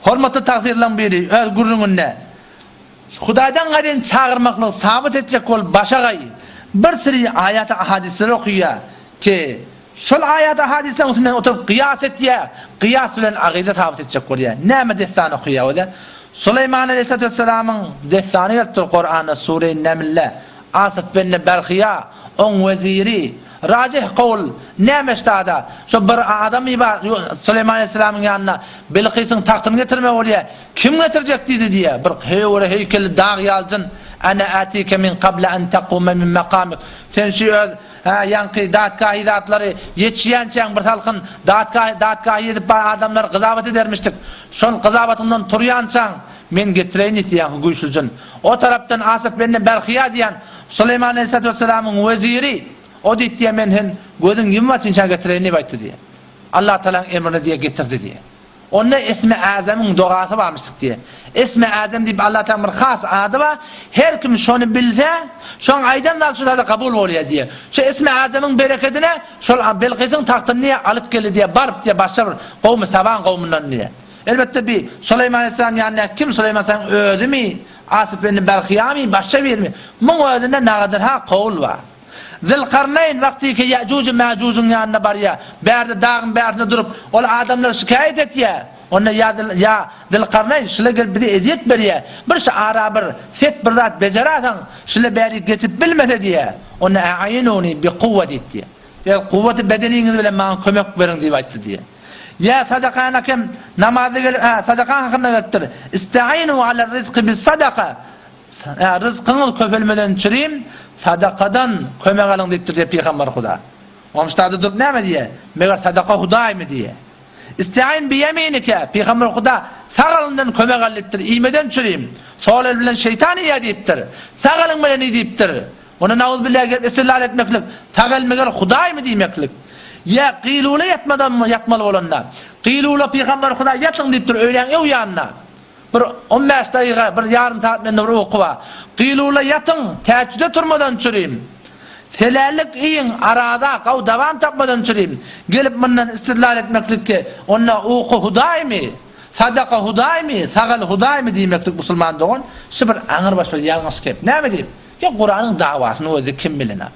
Hormatly tagsyrlaryň biri öz gürrüňinde Hudaýdan gaýryn çagyrmaklygy sabyt etjek bolup başagaý bir süri aýaty-ahadysleri okaýar ki, şol aýat-ahadyslaryň üstünden oturyp gyýas etýär, gyýas bilen agyza sabyt etjek bolýar. Näme dessan okaýar özi? Suleýman aleýhissalatu wessalamyň dessany gelip dur Kuranda Sure-i Nemlde. Asyf benne Berhyýa, oň weziri, rajih kowul, näme ştada, şo bir adam iba Suleýman aleýhissalamyň ýanyna Bilkysyň tagtyny getirme bolýar. Kim getirjek diýdi diýýär. Bir höwre heýkelli dag ýaly jyn, Ene atike min kable en takume min makamik. Sen şu öz, hä, ýaňky datgahy zatlary ýetişýänçäň bir salkyn datgahy, datgahy edip bar adamlary gyzabat edermişdik. Şol gyzabatyňdan turýançaň men getireýin diýdi ýaňky güýçli jyn. O tarapdan Asyf benne Berhyýa diýen Suleýman aleýhissalatu wessalamyň weziri, o diýdi diýýär, men sen gözüň ýummaçynça getireýin diýip aýtdy diýýär. Allatagalaň emrini diýýär getirdi diýýär. Onda Esmi Azamyň dogasy barmyşdyk diýýär. Esmi Azam diýip Allatagalaň bir has ady bar. Her kim şony bilse, şoň aýdan zady şu zada kabul bolýar diýýär. Şu Esmi Azamyň berekedine şol Belkysyň tagtyny diýýär alyp geldi diýýär, baryp diýýär başga bir gowmy Saban gowmundan diýýär. Elbetde bi Suleýman aleyhisselam ýanyndaky kim Suleýman aleyhisselamyň özümi, Asyf ibn Berhyýamy, başga birimi? Muň özünde nagadyr-ha kowul bar. Zülkarneýn wagtyky Ýäjuj-Mäjujiň ýanyna barýar. Bärde dagyň bärsinde durup, ol adamlara şikaýat etýär. Onda ýa ýa Zülkarneýn şular gelip bize ezýet berýär. Bir şu ara bir set bir zat bejerasaň, şular bärik geçip bilmese diýýär. Onda A'inuni bi kuwwa diýip diýýär. Öz kuwwaty bedeniňiz bilen maňa kömek beriň diýip aýtdy diýýär. Ýa sadakana kim namazda gelip, hä, sadaka hakynda gelipdir. Istainu alar rizqi bis sadaka. Hä, ryzkyňyz köpelmeden çürim, sadakadan kömek alyň diýipdir diýýär pygamber Huda. Omştada durup näme diýýär? Meger sadaka Hudaýmy diýýär. Istein bi ýeminike, pygamber Huda sag elinden kömek al diýipdir, iýmeden çürim. Sol el bilen şeýtan iýýär diýipdir. Sag eliň bilen iý diýipdir. Onda nauzbillah gelip istidlal etmeklik, sag el meger Hudaýmy diýmeklik. Ýa gylula ýatmadanmy ýatmaly bolanda. Gylula pygamber Huda ýatyň diýipdir öýläň öw ýanyna. Bir on bäş dagyga, bir ýarym sagat mende bir uky bar. Gylula ýatyň, täçjüde turmadan çürim. Selällik iýiň, arada, gaw dawam tapmadan çürim. Gelip mundan istidlal etmeklik ki, onda uky Hudaýmy? Sadaka Hudaýmy? Sag el Hudaýmy diýmeklik musulman dogan, şu bir aňrybaş bir ýalňyş gep. Näme diýip? Ýa Kuranyň dawasyny özi kim bilenok.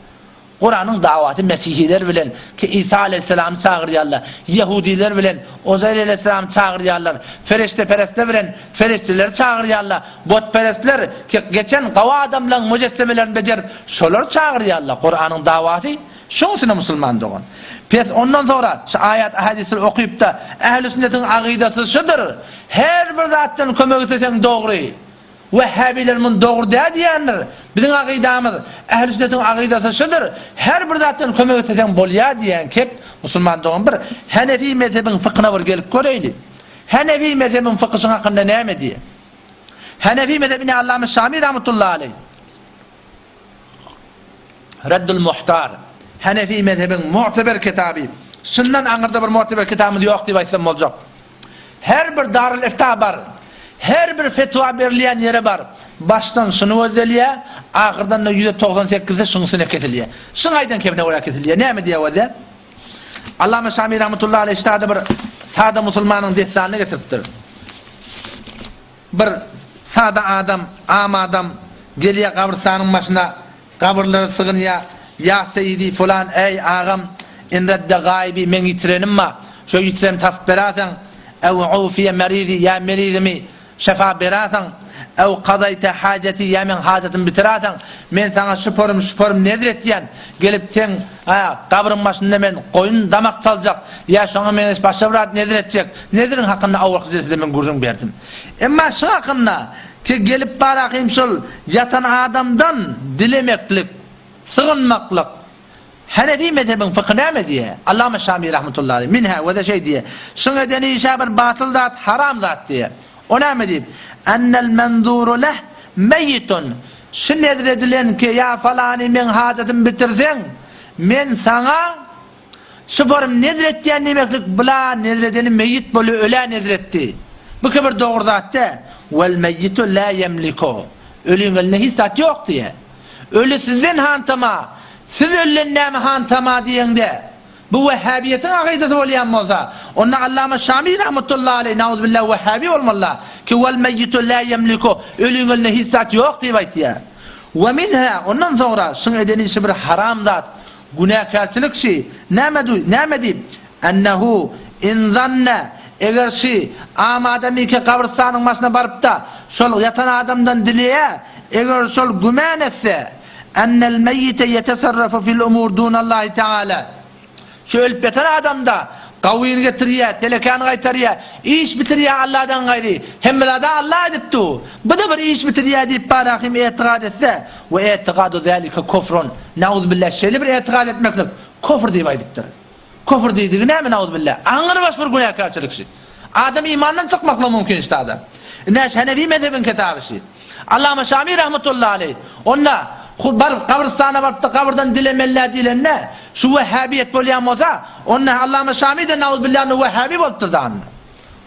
Kuranyň dawasy mesihiler bilen ki Isa aleýhissalamy çagyrýarlar, ýehudiler bilen Ozaýr aleýhissalamy çagyrýarlar, fereşteperestler bilen fereşteleri çagyrýarlar, butperestler ki geçen gawy adamlaryň müjessemelerini bejerip şolary çagyrýarlar. Kuranyň dawasy şuň üstüne musulman dogan. Pes ondan soňra şu aýat ahadysleri okypda ähli sünnetiň agydasy şudur. Her bir zatdan kömek isleseň dogry. Wehhabiler muny dogry däl diýýändir. Biziň akydamyz, ähli sünnetiň akydasy şudur, her bir zatdan kömek isleseň bolýar diýýän kep, musulman dogan bir Hanefi mezhebiň fykhyna bir gelip göreýli. Hanefi mezhebiň fykhy şuň hakynda näme diýýär? Hanefi mezhebine Allama Şami rahmetullahi aleýh Reddul Muhtar, Hanefi mezhebiň mu'teber kitaby. Şundan aňyrda bir mu'teber kitabymyz ýok diýip aýtsam boljak. Her bir Darul Ifta bar. Her bir fetwa berilýän ýere bar. Başdan şuny gözdelýär, ahyrdan-da ýüze 98-i şuň üstüne kesilýär. Şuň aýdan kebine görä kesilýär. Näme diýýär özä? Allama Şami rahmetullahi aleýh ştada bir sada musulmanyň dessanyny getiripdir. Bir sada adam, am adam gelýär gabrystanyň başyna, Gabyrlara sygynýar, Ýa seýidi fulan, eý, agam, in redde gaýyby, meň ýitirenim bar, şo ýitirenimi tapyp bererseň, ew ufiýe merizi, ýa merizimi şefa bererseň, ew kazaýte hajeti, ýa meň hajatymy bitirerseň, men saňa şu porym, şu porym nezr etýän, gelip seň, hä, gabryň başynda men goýun damak çaljak, ýa şoňa meňzeş başga bir zat nezr etjek, nezriň hakynda owalky jelsede men gürrüň berdim. Emma şu hakynda Ki gelip barakym şol ýatan adamdan dilemeklik, sygynmaklyk. Hanefi mezhebiň fykhy näme diýýär? Allama Şami rahmetullahi aleýh minha we-de şeý diýýär. Şuň eden işi bir batyl zat, haram zat diýýär. O näme diýip? Ennel menzuru leh meýitun. Şu nezr edilen ki ýa falany meň hajatymy bitirseň, men saňa Şu barym nezr etýän diýmeklik bula nezr edeni meýit bolýa ölä nezr etdi. Bu ki bir dogry zat dä. Wel meýitu la ýemliku. Öliň elinde hiç zat ýok diýä. Öli sizden hantama, siz ölüden näme hantama diýeňde. Bu wehhabiýetiň akydasy bolýan bolsa, onda Allama Şami rahmetullahi aleý nauzubilla wehhabi bolmalyda, ki wal meýýitu la ýemliku, öliň elinde hiç zat ýok diýip aýtýar. We minha, ondan soňra şuň eden işi bir haram zat, günäkärçilik şi, näme näme diýip, ennehu in zanne, eger şi am adamyky gabrystanyň başyna barypda, şol ýatan adamdan dileýä, eger şol gümän etse, Ennel meýýite ýetesarrafu fil umur dunallahi teala. Şu ölüp ýatan adamda gawyny getirýär, telekäni gaýtarýar, iş bitirýär Alladan gaýry. Hemme zada Alla edip dur. Bu-da bir iş bitirýär diýip barahym etigat etse, we etigadu zalika kufrun. Nauzubilla şeýle bir etigat etmeklik kufr diýip aýdypdyr. Kufr diýdigi näme nauzubilla? Aňrybaş bir günäkärçilik şi. Adam imandan çykmaklygy mümkin ştada. Ine şu Hanefi mezhebiň kitaby şi. Allama Şami rahmetullahi aleý onda baryp gabrystana barypda gabyrdan dilemeli diýlende şu wehhabiýet bolýan bolsa onda Allama Şami de nauzubilla onda wehhabi bolupdyr da onda.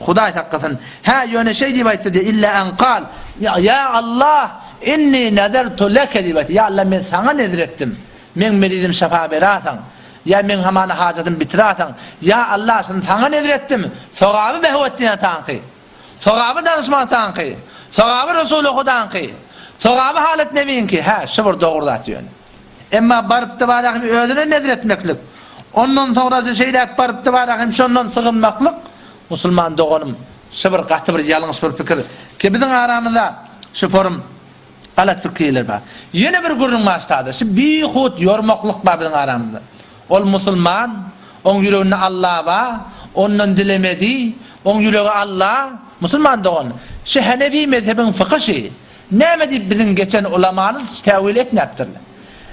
Hudaý saklasyn. Hä ýöne şeý diýip aýtsa diýe illa en kal ýa Allah inni nazartu leke diýip aýtsa ýa Allah men saňa nezir etdim. Meň merizim şafa berasaň. Ýa meň hamana hajatym bitirasaň, ýa Alla şuny saňa nezir etdim, sogaby Behwetdin ataňky, sogaby danyşman ataňky, sogaby Resuly Hudaňky, sogaby Halyt Nebiňki, hä, şu bir dogry zat ýöne. Emma barypda barahym özüne nezir etmeklik, ondan soňrasy şeýläk barypda barahym şondan sygynmaklyk, musulman doganym, şu bir gaty bir ýalňyş bir pikir, ki biziň aramyzda şu forum, Galat pikirler bar. Ýene bir gürrüň başlady. Şu bihut ýormaklyk bar biziň aramyzda. Ol musulman, oň ýüreginde Alla bar, ondan dilemedi, oň ýüregi Alla, musulman dogan. Şu Hanefi mezhebiň fyky şi. Näme diýip biziň geçen ulamamyz täwil etmäpdirler.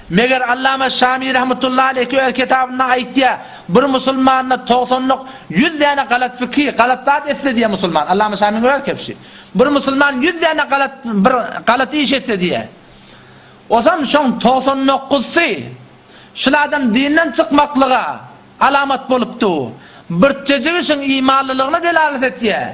Meger Allama Şami rahmetullahi aleyhi öz kitabynda aýtýar, bir musulmanda togsanlyk 100 däne galat fikir, galat zat etse diýýär musulman. Allama Şamyň öz kepşi. Bir musulman 100 däne galat bir galat iş etse diýýär. Osam şoň 99-sy şul adam dinden çykmaklyga alamat bolupdy. Birçejigi şoň imanlylygyna delalat etýär.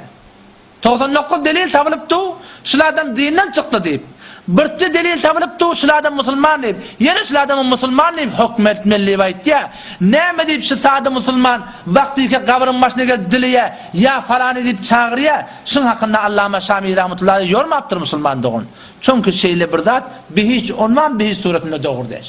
99 delil tapylyp dur, şul adam dinden çykdy diýip. Birje delil tapylyp dur, şul adam musulman diýip. Ýene şul adama musulman diýip höküm etmeli diýip aýtýar. Näme diýip şu sada musulman wagtyka gabryň başyna gelip dileýär, ýa falany diýip çagyrýar. Şuň hakynda Allama Şamii rahmetullahi aleýh ýormapdyr musulman dogan. Çünki şeýle bir zat bihiç onman bihiç suratynda dogry däş.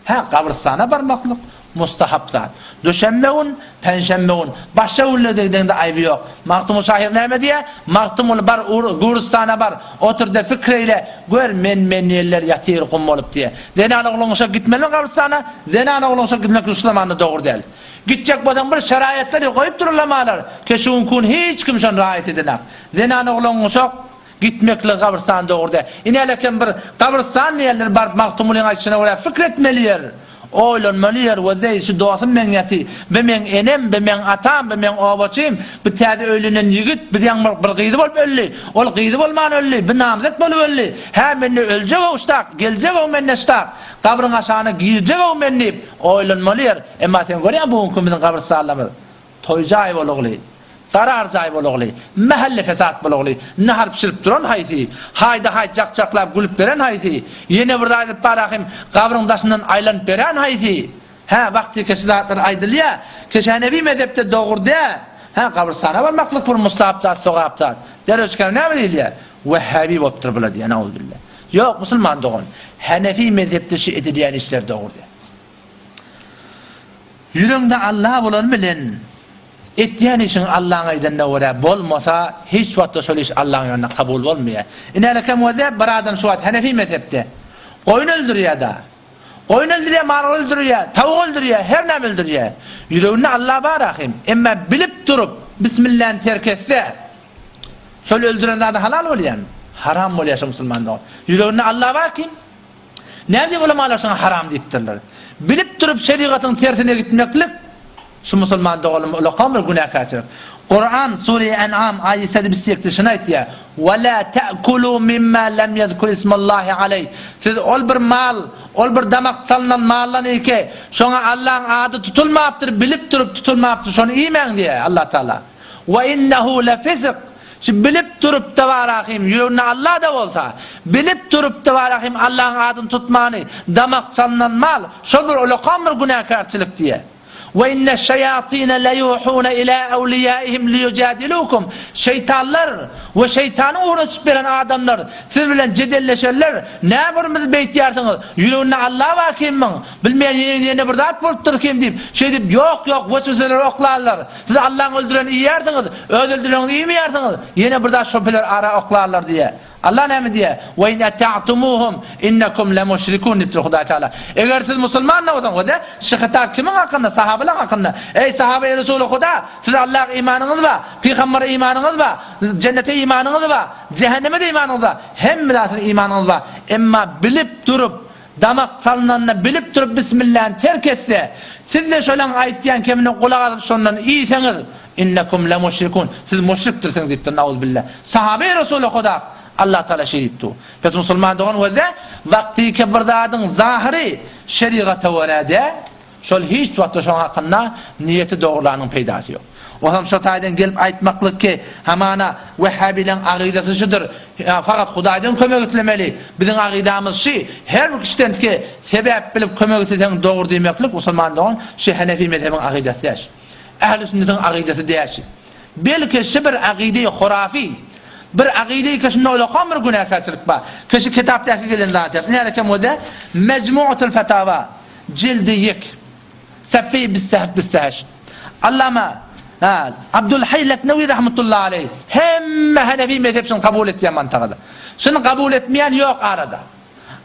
Hä, gabrystana barmaklyk mustahap zat. Duşenbe gün, penşenbe gün, başga günlerde gideňde aýby ýok. Magtymguly şahyr näme diýýär? Magtymguly bar, gurystana bar, otur-da pikir eýle, gör men-men ýeller ýatyr gum bolup diýýär. Zenan ogluň şo gitmelimi gabrystana? Zenan ogluň şo gitmek şu zamanda dogry däl. Gitjek bolsaň bir şeraýatlary goýupdyr ulamalar, ke şu günki gün hiç kim şony raýat edenak. Zenan ogluň şo Gitmeklik gabrystan dogry däl. Inälekem bir gabrystan diýenler baryp Magtymgulyň aýdyşyna görä pikir etmeli ýer, oýlanmaly ýer we zeý şu dosum meň ýaty, bi meň enem, bi meň atam, bi meň obaçym, bi täze öýlenen ýigit, bi ýaňy bir gyzy bolup öldi, ol gyzy bolman öldi, bi namzet bolup öldi, hä mende öljeg-ow ştak, geljeg-ow mende ştak, gabryň aşagyna girjeg-ow men diýip oýlanmaly ýer. Emma sen görýäň bu günki biziň gabrystanlarymyz. Toý jaý bolugly, Garar jaý bolugly, Mähelle fesat bolugly, Nahar bişirip duran haýsy, Haýda-haý jak-jaklap gülüp beren haýsy, Ýene bir zat edip barahym, Gabryň daşyndan aýlanyp beren haýsy? Hä, wagty keşi zatlar aýdylýa, Keşänebi mezhepde dogry dä, Hä, gabrystana barmaklyk bir mustahap zat, sogap zat. Derwüşkäm näme diýilýä? Wehhabi bolupdyr bular diýýä, nauzubilla. Ýok, musulman dogan, Hanefi mezhepde şu edilýän işler dogry dä. Ýüregiňde Alla bolan bilen, etýän işiň Allaň aýdanyna görä bolmasa, hiç wagtda şol iş Allaň ýanynda kabul bolmaýar. Inälekem wezep bir adam şu wagt Hanefi mezhepde goýun öldürýär-da. Goýun öldürýär, mal öldürýär, tawuk öldürýär, her näme öldürýär. Ýüreginde Alla bar ahym. Emma bilip durup Bismilläni terk etse, şol öldüren zady halal bolýarmy? Haram bolýar şo musulman dogan. Ýüreginde Alla bar kim? Näme diýip ulamalar şuňa haram diýipdirler? Bilip durup şerigatyň tersine gitmeklik şu musulman doganlym ulakan bir günäkärçilik. Kuran sure En'am aýat 78 şuny aýtýar: "Ve la ta'kulu mimma lem yezkur ismallahi aleyh." Siz ol bir mal, ol bir damak çalynan maldan eke, şoňa Allaň ady tutulmapdyr, bilip durup tutulmapdyr, şony iýmäň diýýär Allah Taala. Ve innehu lefisik. Şu bilip durup tabarahim, ýüreginde Allah-da bolsa, bilip durup tabarahim Allahyň adyny tutmany, damak çalynan mal, şol bir ulakan bir günäkärçilik diýýär. We inneş-şeýatine leýuhuna ila awliýaihim liýujadilukum. Şeýtanlar we şeýtanyň ugruna çykyp gelen adamlar siz bilen jedelleşerler, Näme bir bizi beýtýärsiňiz? Ýüreginde Alla bar kimmiň? Bilmeýän ýene bir zat bolupdyr kim diýip, şeýdip ýok-ýok wesweseleri oklarlar. Siz Allaň öldürenini iýýärsiňiz, öz öldüreniňizi iýmeýärsiňiz. Ýene bir zat şübheler ara oklarlar diýýär. Allah näme diýýär? Ve in ata'tumuhum innekum lemushrikun diýipdir Hudaý Taala. Eger siz musulman bolsaňyz, we-de şu hitap kimiň hakynda? Sahabalaryň hakynda. Eý sahabeýi Resuly Huda, siz Allaha imanyňyz bar, pygambere imanyňyz bar, jennete imanyňyz bar, jähenneme-de imanyňyz bar, hemme zada siziň imanyňyz bar. Emma bilip durup, damak çalynanda bilip durup bismilläni terk etse, siz-de şolaň aýtýan kemine gulak asyp şondan iýseňiz, Innekum lemuşrikun, siz muşrikdirsiňiz diýipdir, nauzubilla. Sahabeýi Resuly Huda, Allah Tagala şeý diýipdi. Pes musulman dogan gözle, wagtyky bir zadyň zahyry şerigata görä däl, şol hiç wagtda şoň hakynda niýeti dogrulanyň peýdasy ýok. Onsoň şo taýdan gelip aýtmaklyk ki, hamana wehhabileň agydasy şudur, fakat Hudaýdan kömek islemeli, biziň agydamyz şy, her bir kişiden ki sebäp bilip kömek isleseň dogry diýmeklik musulman dogan şy henefi mezhebiň agydasy däl. Ähli sünnetiň agydasy däşi. Belki şi bir agydy hurafy, bir agydy ki şunda ulakan bir günäkärçilik bar. Ki şi kitapdaky gelen zat ýa. Näde kem bolsa Mecmuatul Fatawa jildi ýek safeýi bistehek bisteheşt. Allama ha Abdulhaý Leknewi rahmetullahi aleýh hemme Hanefi mezhep şuny kabul etýän mantagada. Şuny kabul etmeýän ýok arada.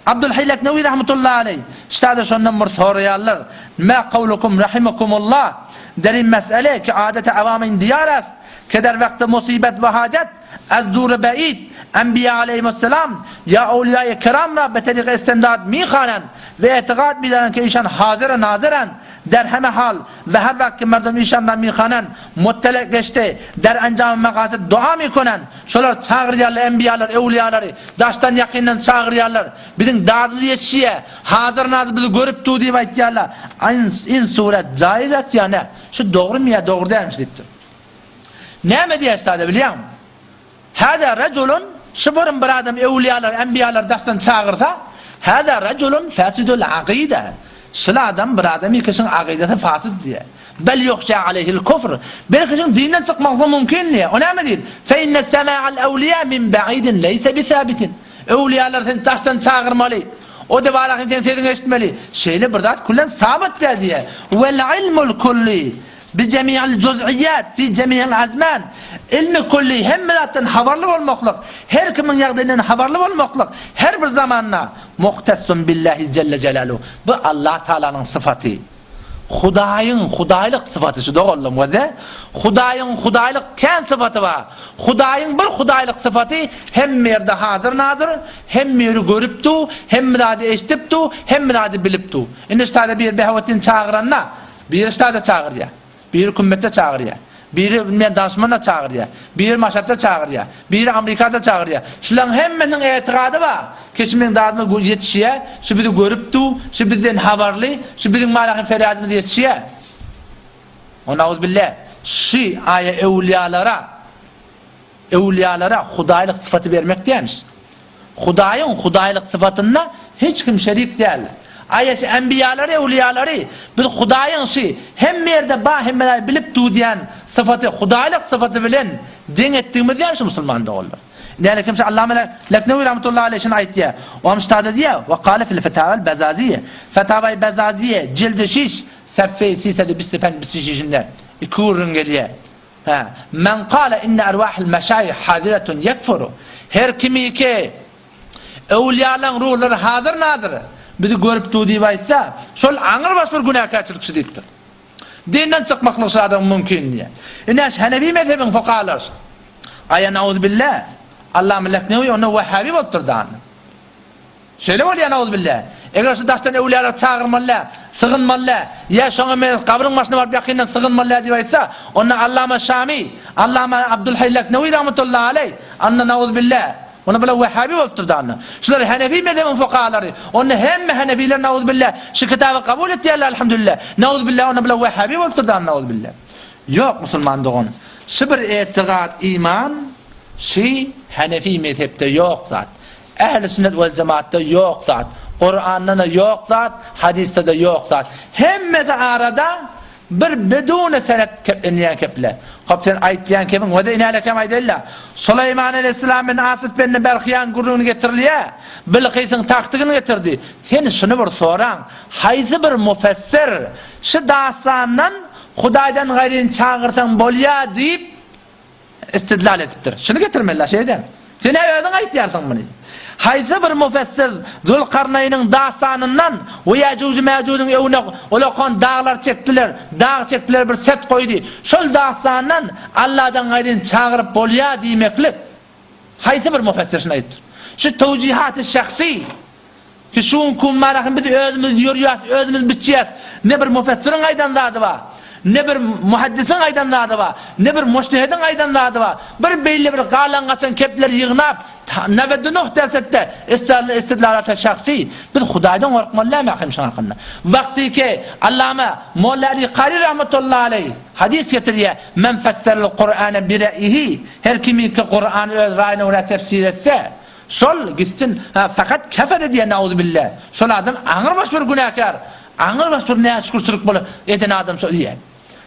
Abdulhaý Leknewi rahmetullahi aleýh ştada şondan bir soraýarlar, Ma kawlukum rahimakumullah der in mes'ele ki adete awam in diýar est ke der wagty musibet we hajat az dur ba'id enbiýa aleýhimusselam ýa awliýaýy kiram ra be teryky istimdad mihanan we etigad midaran ke işan hazir nazir end der heme hal we her wagt ki merdum işan ra mihanan muttele geçdi der enjamy makasid dua mikunan Şolar çagyrýarlar enbiýalary, öwlüýalary, daşdan ýakyndan çagyrýarlar. Biziň dadymyz ýetişýär. Hazyr-nazyr bizi görüp dur diýip aýtýarlar. In suret jaiz est ýa nä? Şu dogrymy ýa dogry dälmi diýipdir. Näme diýýär ştada bilýäňmi? Hada rajulun şu bir bir adam öwlüýalary, enbiýalary daşdan çagyrsa, hada rajulun fasidul akyda. Şul adam bir adam ikişiň akydasy fasid diýýär. Bel ýuhşa aleýhil kufr. Belki şuň dinden çykmaklygy mümkin diýýär. O näme diýip? Fe inne sema'al awliýa min ba'idin leýse bisabitin. Öwliýalary sen daşdan çagyrmaly. O debarakin seň sesiňi eşitmeli. Şeýle bir zat küllen sabyt däl diýýär. Wel ilmul kulli bi jemi'il juz'iyyat fi jemi'il azman. Ilmi kulli hemme zatdan habarly bolmaklyk, her kimiň ýagdaýyndan habarly bolmaklyk her bir zamanda muhtassun billahi jelle jelaluhu. Bu Allah Taalanyň syfaty. Hudaýyň hudaýlyk sypaty şu doganlarym gözle. Hudaýyň hudaýlyk kän sypaty bar. Hudaýyň bir hudaýlyk sypaty hemme ýerde hazyr-nazyr, hemme ýeri görüp dur, hemme zady eşidip dur, hemme zady bilip dur. Indi şu taýda biri Behawetdini çagyranda, biri şu taýda çagyrýar. Biri Kümmetde çagyrýar. Biri bilmeýän Danşmanda çagyrýar. Biri Maşatda çagyrýar. Biri Amrikada çagyrýar. Şularyň hemmesiniň etigady bar. Ki şu meň dadyma ýetişýär, şu bizi görüp dur, şu bizden habarly, şu biziň malahy ferýadymyza ýetişýär. O nauzbillah, şu aýa öwlüýalara Öwlüýalara hudaýlyk sypaty bermek dälmiş. Hudaýyň hudaýlyk sypatynda hiç kim şerik däldir. Aýa şu enbiýalary, öwlüýalary biz Hudaýyň şu hemme ýerde bar, hemme zady bilip dur diýen sypaty, hudaýlyk sypaty bilen deň etdigimiz dälmi şu musulman doganlar? Näle kim şu Allama Leknewi rahmetullahi aleýh şuny aýtýar. Oam ştada diýýär, we kale fil fetawal bezaziýe. Fetawai bezaziýe jildi şiş, seffe sisedi biste penç biste şişinde iki gürrüň gelýär. Hä, Men kale inne erwahil meşaýih haziretun ýekfuru. Her kimiki öwlüýalaryň ruhlary hazyr-nazyr, bizi görüp dur diýip aýtsa, şol aňrybaş bir günäkärçilik şu diýipdir. Dinden çykmaklyk şu adamyň mümkin diýýär. Ine şu Hanefi mezhebiň fukahalary. Aýa nauzubilla, Allama Leknewi onda wahhabi bolupdyr da. Şeýle bolýar nauzubilla. Eger şu daşdan öwlüýalary çagyrmaly däl, sygynmaly däl, ýa şoňa meňzeş gabryň başyna baryp ýakyndan sygynmaly däl diýip aýtsa, onda Allama Şami, Allama Abdulhaý Leknewi rahmetullahi aleý, onda nauzubilla, onda bular wehhabi bolupdyr da onda. Şular Hanefi mezhebiň fukahalary, onda hemme hanefiler nauzubilla şu kitaby kabul etýärler alhamdulillah. Nauzubilla onda bular wehhabi bolupdyr da nauzubilla. Ýok musulman dogan, şu bir etigat iman şy Hanefi mezhepde ýok zat. Ähli sünnet wel jemaatda ýok zat. Kuranda-da ýok zat, hadysda-da ýok zat. Hemmesi arada. Bir bedune senet keplenýän keple. Hop sen aýtýan kepiň we-de inälekem aýdaýla. Suleýman aleýhissalam bilen Asyf bende Berhiýaň gürrüňini getirilýä. Bilkysyň taktygyny getirdi. Sen şuny bir soraň, haýsy bir mufessir şu dastandan Hudaýdan gaýryny çagyrsaň bolýa diýip istidlal edipdir. Şuny getirmeli-la şeýdem. Sen-ä özüň aýtýarsyň muny. Haýsy bir mufessir Zülkarnaýnyň dastanyndan we Ýäjuj-Mäjujiň öwüne ulakan daglar çekdiler, dag çekdiler bir set goýdy. Şol dastandan Alladan gaýryny çagyryp bolýa diýmeklik haýsy bir mufessir şuny aýdypdyr? Şu towjihaty şahsy Ki şu günki gün barahym biz özümiz ýörýäs, özümiz biçýäs. Ne bir mufessiriň aýdan zady bar, ne bir muhaddisiň aýdan zady bar, ne bir mujtehediň aýdan zady bar. Bir beýle bir galan-gaçan kepleri ýygnap, nabedünuh dersetde istidlalata şahsy. Biz Hudaýdan gorkmaly dälmi ahym şuň hakynda? Wagtyky Allama Molla Ali Kary rahmetullahi aleýh hadys getirýär, Men fesserel Kur'ane bi re'ihi, her kimiki Kur'any öz raýyna görä tefsir etse, Şol gitsin, ha, fakat kefere diýen nauzubilla. Şol adam aňrybaş bir günäkär, aňrybaş bir näşükürçilik bolan eden adam şol diýýär.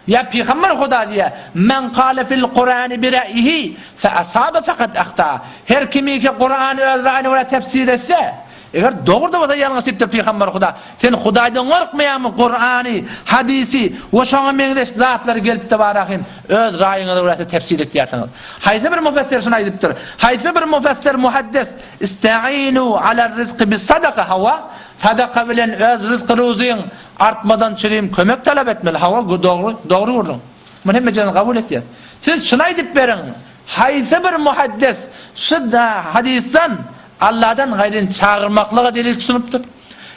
Ýa pygamber Huda diýýär, Men kale fil Kur'ani bi re'ihi fe asabe fakat ahta. Her kimiki Kur'any öz raýyna görä tefsir etse, eger dogry-da bolsa ýalňyş diýipdir pygamber Huda. Sen Hudaýdan gorkmaýaňmy Kur'any, hadysy we şoňa meňzeş zatlary gelip-de barahym öz raýyňyza görä tefsir etýärsiňiz. Haýsy bir mufessir şuny aýdypdyr? Haýsy bir mufessir muhaddis Istainu alar rizki bis sadaka hawa, sadaka bilen öz ryzky-ruzyň artmadan çürim kömek talap etmeli. Hawa, dogry, dogry gürrüň. Muny hemme jany kabul etýär. Siz şuny aýdyp beriň, haýsy bir muhaddis şu hadysdan Allahdan gaýryny çagyrmaklyga delil tutunypdyr?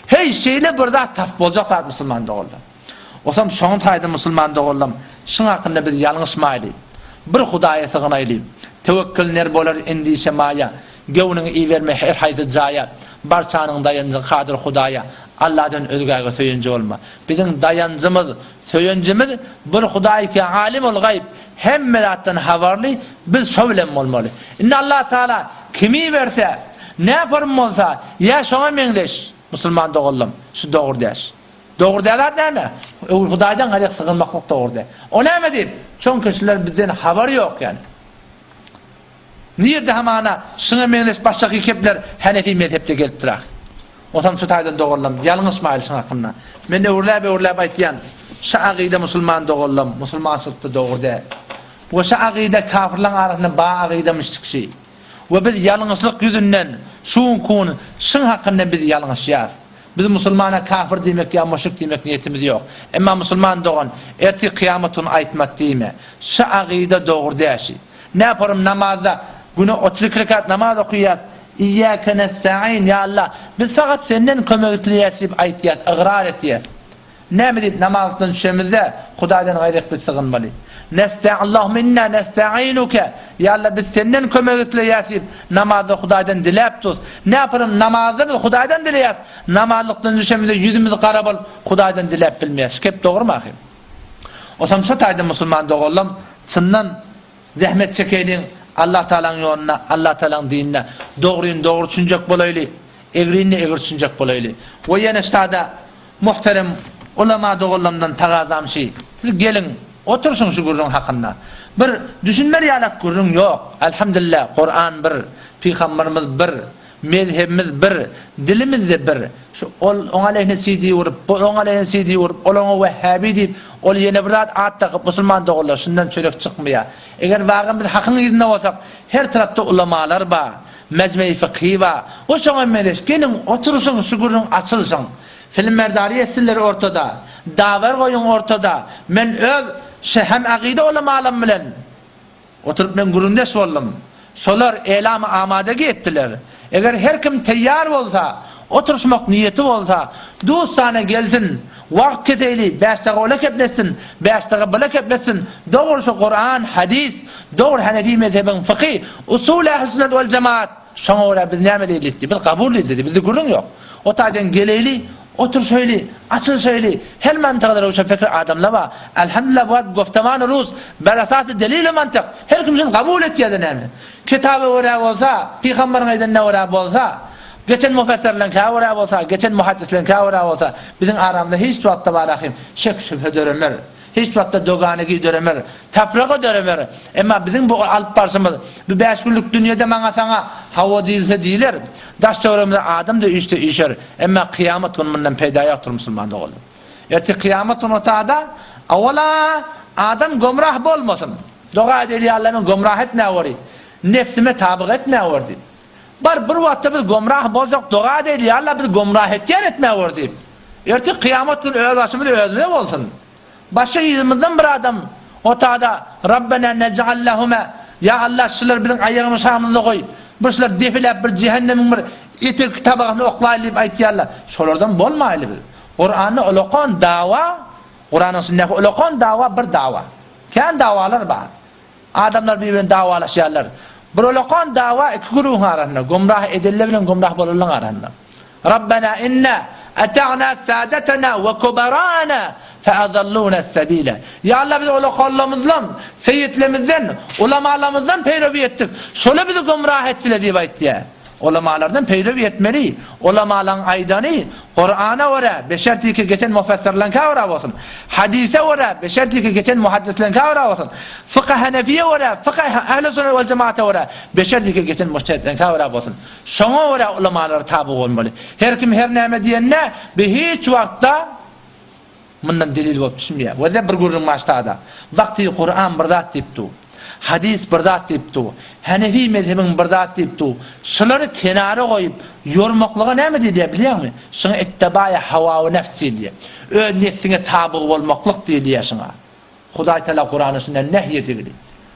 Heý, şeýle bir zat tapyp boljak zat musulman doganlar. Osam şoň taýda musulman doganlam, şyň hakynda biz ýalňyşmaýly. Bir Hudaýa sygynaýly. Töwekgel ner bolar endişe maýa. Göwnüňi iberme her haýsy jaýa. Barçanyň daýanjy kadyr Hudaýa. Alladan özgäge söýenji bolma. Biziň daýanjymyz, söýenjimiz bir Hudaý ki alimul gaýb, hemme zatdan habarly, biz şo bilen bolmaly. Indi Allah Taala kimi berse, näporm bolsa, ýa şoňa meňzeş, musulman doganlam, şu dogry däş. Dogry däl zat näme? Öwül Hudaýdan gaýry sygynmaklyk dogry däl. O näme diýip? Çünki şular bizden habary ýok ýani. Nirde hamana şuňa meňzeş başga kepler Hanefi mezhepde gelipdir ah. Otam şu taýdan doganlam, ýalňyşmaýly şuň hakynda. Men öwürläp-öwürläp aýtýan, şu agyda musulman doganlam, musulmançylykda dogry däl. We şu agyda kafirlaň arasynda ba agydamyşdyk şi. We biz ýalňyşlyk ýüzünden şu gün şuň hakynda biz ýalňyşýas. Biz musulmana kafir diýmek ýa muşrik diýmek niýetimiz ýok. Emma musulman dogan, ertir kyýamat güni aýtmak diýme. Şu agyda dogry däşi. Näporym namazda güne 32 rekat namaz okaýas, Iýýäke nesta'in, ýa Allah, biz fakat senden kömek isleýäs diýip aýtýas, ygrar etýäs. Näme diýip namazdan düşemizde Hudaýdan gaýry biz sygynmaly. Nesta'in, Allahumma inna nesta'inuke, ýa Allah biz senden kömek isleýäs diýip namazda Hudaýdan diläp durus. Näpirem namazda biz Hudaýdan dileýäs, namazlykdan düşemizde ýüzümiz gara bolup Hudaýdan diläp bilmeýäs. Şu gep dogrymy ahym? Osam şu taýda musulman doganlam çyndan zähmet çekeýliň Allah Tagalaň ýolunda, Allah Tagalaň dininde dogryny dogry düşünjek bolaýly, egrini egri düşünjek bolaýly. We ýene şu taýda Muhterem ulama doganlarymdan tagazam şi, siz geliň, oturşyň şu gürrüň hakynda. Bir düşünmer ýalak gürrüň ýok. Elhamdülillah, Kuran bir, Pygamberimiz bir, mezhebimiz bir, dilimiz-de bir. Şu ol oňa aleyhine CD urup, bu oňa aleyhine CD urup, ol oňa wehhabi diýip, ol ýene bir zat at dakyp, musulman doganlar şundan çörek çykmaýar. Eger wagan biz hakyň yzynda bolsak, her tarapda ulamalar bar. Mejmei fykhy bar. O şoňa meňzeş. Geliň, oturyşyň, şu gürrüň açylşyň. Filmberdary etsinler ortada. Dawer goýuň ortada. Men öz şe hem agyda ulamalam bilen oturyp men gürrüňdeş boldum. Şolar elamy amadagi etdiler. Eger her kim teýýar bolsa, oturyşmak niýeti bolsa, dustana gelsin, wagt keseýli, bäşdaga ola kepletsin, bäşdaga bula kepletsin, dogrusy Kuran, hadys, dogry Hanefi mezhebiň fyky, usul ähli sünnet wal jemaat, şoňa görä biz näme diýeli diýdi, biz kabul diýdi, bizde gürrüň ýok. O taýdan geleýli, oturşaýly, açylşaýly, her mantykda röwşen pikir adamlar bar. Elhamdülillah bu wagt goftamany rus, ber esasy delil we mantyk, her kim şuny kabul etýär-de näme. Kitaba görä bolsa, pygamberiň aýdanyna görä bolsa, geçen mufessirleriňkä görä bolsa, geçen muhaddisleriňkä görä bolsa, biziň aramyzda hiç wagtda bar ahim şek-şübhe döremer. Hiç wagtda doganegi döremer, tafraga döremer. Emma biziň bu alyp barşymyz, bu bäş günlük dünýede maňa-saňa hawa diýilse diýiler, daş-töweregimize adam-da üýşse üýşer, emma kyýamat güni mundan peýda ýokdur musulman doganlar. Ertir kyýamat güni otada, owala adam gomrah bolmasyn. Doga edeli ýa Alla meni gomrah etmäweri, nefsime tabyk etmäwer diýip. Bar bir wagtda biz gomrah bolsak doga edeli ýa Alla bizi gomrah etýän etmäwer diýip. Ertir kyýamat güni öz başymyz özümize bolsun. Başga yzymyzdan bir adam otada Rabbena nej'al lehuma Ýa Alla şulary biziň aýagymyň şamyzda goý. Bir şular depeläp bir jähennemiň bir etek tabagasyna oklaýly diýip aýtýarlar. Şolardan bolmaýly biz. Kuranda ulakan dawa, Kuranyň içindäki ulakan dawa bir dawa. Kän dawalar bar. Adamlar bir-birini dawalaşýarlar. Bir ulakan dawa iki güruhyň arasynda, gumrah edenler bilen gumrah bolanlaryň arasynda. Rabbena inna ata'na sadatana we kubarana feazalluna sebile. Ýa Allah biz ulakanlarymyzdan, seýitlerimizden, ulamalarymyzdan peýrewi etdik. Şolar bizi gumrah etdiler diýip aýtýar. Ulamalardan peýrewi etmeli. Ulamalaryň aýdany Kurana görä, beşertiki geçen mufessirleriňkä görä bolsun. Hadise görä, beşertiki geçen muhaddisleriňkä görä bolsun. Fykha Hanefiýe görä, fykha Ehli Sünnet wal Jemaata görä, beşertiki geçen mujtehitleriňkä görä bolsun. Şoňa görä ulamalara taby bolmaly. Her kim her näme diýende, bi hiç wagtda Mundan delil bolup düşünmeýär. Weze bir gürrüň başlada. Wagty Kuran bir zat diýip dur. Hadys bir zat diýip dur. Hanefi mezhebiň bir zat diýip dur. Şulary kenara goýup ýormaklyga näme diýilýär bilýäňmi? Şuňa ittibaýy hawa we nefs diýilýär. Öz nefsiňe tabyg bolmaklyk diýilýär şuňa. Hudaý Teala Kuranda şundan nehy edigli.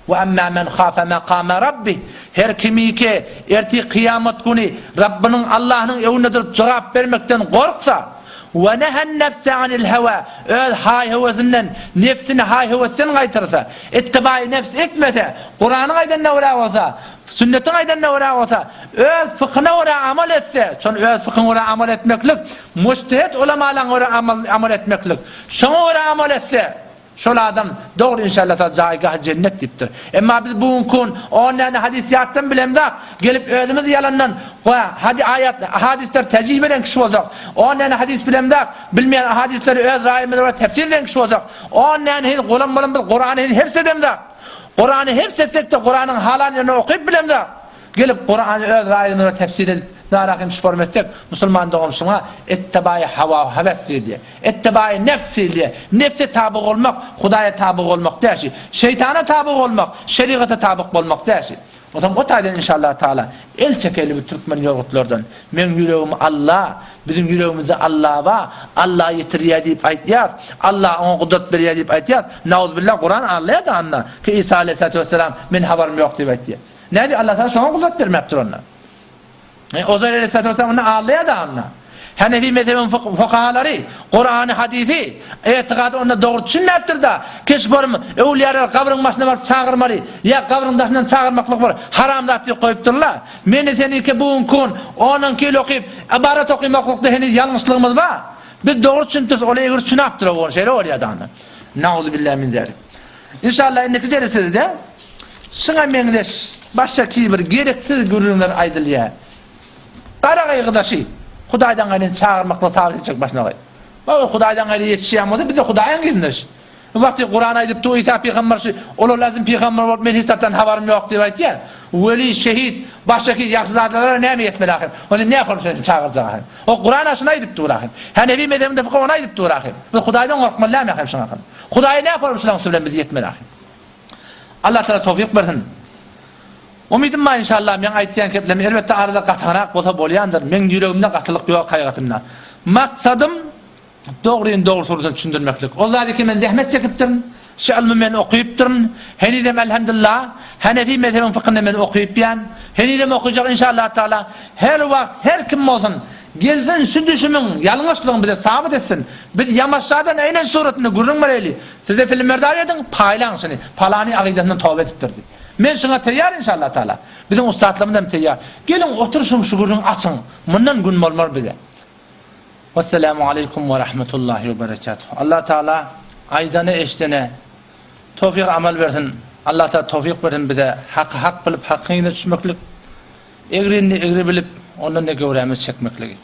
We emma men hafe makame rabbih, her kimiki ertir kyýamat güni Rabbynyň Allahnyň öňünde durup jogap bermekden gorksa, we nehen nefse anil hewa, öz haý-höwesinden nefsini haý-höwesden gaýtarsa, ittibaýy nefs etmese, Kuranyň aýdanyna görä bolsa, sünnetiň aýdanyna görä bolsa, öz fykyna görä amal etse, şony öz fykyňa görä amal etmeklik, mujtehit ulamalaryň görä amal etmeklik, Şoňa görä amal etse, şol adam dogry inşallah taala jaýgahy jennet diýipdir. Emma biz bu günki gün on däne hadys ýatdan bilemzak, gelip özümiz ýalandan hadi aýat, hadyslar terjih beren kişi bolsak, on däne hadys bilemzak, bilmeýän hadyslary öz raýymyza görä tefsir eden kişi bolsak, on däne hil gulam bolan biz Kurany hil hifz edemzak. Kurany hifz etsek-de Kuranyň halan ýerini okyp bilemzak. Gelip Kurany öz raýymyza görä tefsir edip, narahym şuporm etsek, musulman dogan şuňa ittibaýy hawa hewes diýilýär. Ittibaýy nefs diýilýär. Nefse taby bolmak, Hudaýa taby bolmak däşi. Şeýtana taby bolmak, şerigata tabyk bolmak däşi. Onsoň o taýdan inşallah taala el çekeli bu türkmen ýorgutlardan. Meň ýüregim Alla, biziň ýüregimizde Alla bar, Alla ýetirýär diýip aýtýas, Alla oňa gudrat berýär diýip aýtýas. Nauzbillah Kuran alýar-da anda ki Isa aleyhissalatu vesselam men habarym ýok diýip aýtýar. Nädip Allah Taala şoňa gudrat bermäpdir onda? E, Ozair aleyhissalatu vesselam onda aldaýar-da onda. Hanefi mezhebiniň fukahalary Kurany, hadisi, etikady onda dogry düşünmäpdir-da. Keş borum öwlüýalar gabryň başyna baryp çagyrmaly, ýa gabryň daşyndan çagyrmaklyk bir haram zat diýip goýupdyrlar. Meni seniki bu günki gün onunky ýyl okyp, ybarat okymaklykda heniz ýalňyşlygymyz bar. Biz dogry düşünipdiris, ol egri düşünäpdir, o şeýle bolýar-da onda. Nauzubillahi min zalik. Inşallah indiki jelesede şuňa meňzeş başga kibir gereksiz gürrüňler aýdylýar. Gara gaýgydaşy Hudaýdan gaýry çagyrmaklygy sabyr etjek başyna goý. Baba Hudaýdan gaýry ýetişýän bolsa biz-de Hudaýyň yzyndaş. Bu wagty Kuran aýdyp dur Isa pygamber şu olar lazym pygamber bolup men hiç zatdan habarym ýok diýip aýtýar. Weli, şehit, başga ýagşyzadalara näme ýetmeli ahyr? Onda näme bolup seni çagyrjak ahyr? O Kurana şuny aýdyp dur ahyr. Hanefi mezhebinde fykh ony aýdyp dur ahyr. Biz Hudaýdan gorkmaly dälmi ahyr şuňa? Hudaýa näme bolup şulaň bilen biz ýetmeli ahyr? Allah Taala towfik bersin. Umydym bar inşallah meň aýtýan keplerim elbetde arada gataňrak bolsa bolýandyr. Meň ýüregimde gatylyk ýok haýgatynda. Maksadym Dogryny dogry suratda düşündirmeklik. Ol zat eken men zähmet çekipdirin, şu ylmy men okypdyryn, henizem elhamdulillah Hanefi mezhebiň fykhyny men okypýan, henizem okyjak inşallah taala her wagt her kim bolsun gelsin şu düşümiň ýalňyşlygyny bize sabyt etsin. Biz ýamaşjadan eýnen suratynda gürrüň bereli. Size filmerdar ediň, paýlaň şuny. Palany agydasyndan toba edipdir diýip. Men şuňa teýýar inşallah taala. Biziň ussatlarymyz hem teýýar. Geliň oturyşyň şu gürrüňi açyň. Mundan gün bolmar bize. Wesselamu aleýkum we rahmetullahi we berekatuh. Allah Taala aýdana eşdene towfyk amal bersin. Allah Taala towfyk bersin bize haky hak bilip hakyň yzyna düşmeklik, egrini egri bilip ondan-da göwrämizi çekmekligi.